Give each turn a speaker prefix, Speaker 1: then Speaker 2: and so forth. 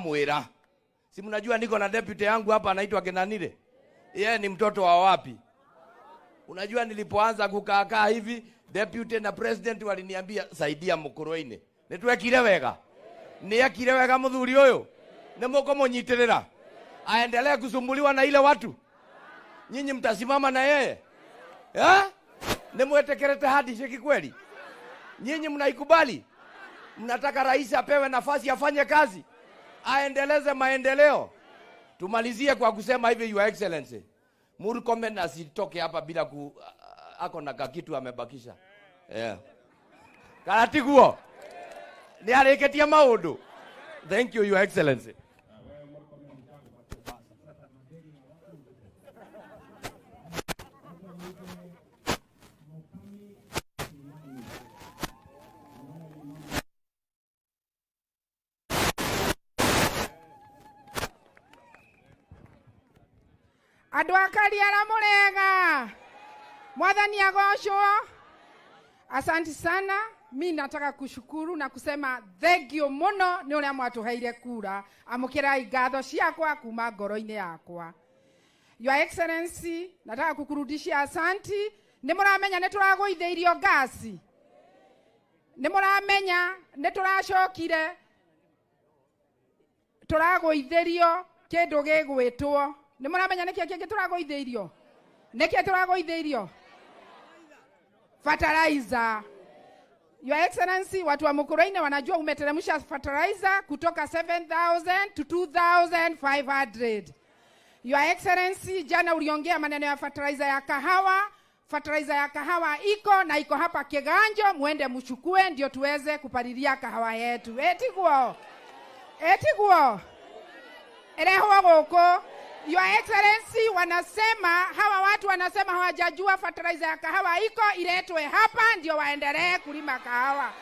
Speaker 1: Mwira. Si mnajua niko na deputy yangu hapa anaitwa Kenanire. Yeye ni mtoto wa wapi? Unajua nilipoanza kukaakaa hivi, deputy na president waliniambia saidia Mukurweini. Nitwekire wega. Niekire wega muthuri uyu. Ni mukumunyitirira. Aendelee kusumbuliwa na ile watu. Nyinyi mtasimama na yeye. Eh? Ni mwetekerete handshake kweli? Nyinyi mnaikubali? Mnataka rais apewe nafasi afanye kazi, aendeleze maendeleo. Tumalizie kwa kusema hivi, Your Excellency, Murkomen asitoke hapa bila ku ako na kakitu amebakisha. Yeah. Karatiguo ni arĩkĩtie maũndũ. Thank you, Your Excellency.
Speaker 2: Andå a Kariara murega, Mwathani agocwo. Asante sana. Mi nataka kushukuru na kusema thank you muno ni uria mwatuheire kura. Amukirai ngatho ciakwa kuma ngoro-inĩ yakwa. Your Excellency, nataka kukurudishia asanti. Nĩ mũramenya nĩ tũragũithĩirio ngasi, nĩ mũramenya nĩ tũracokire tũragũithĩrio kĩndũ gĩgwĩtwo, nĩ mũramenya nĩkĩ kĩngĩ tũragũithĩirio, nĩkĩ tũragũithĩirio? Fertilizer. Your Excellency, watu wa Mukurweini wanajua umeteremsha fertilizer kutoka 7000 to 2500. Your Excellency, jana uliongea maneno ya fertilizer ya kahawa. Fertilizer ya kahawa iko na iko hapa Kiganjo, muende mchukue ndio tuweze kupalilia kahawa yetu. Etiguo. Etiguo. Erehwo guku. Your Excellency, wanasema hawa watu wanasema hawajajua fertilizer ya kahawa iko, iletwe hapa ndio waendelee kulima kahawa.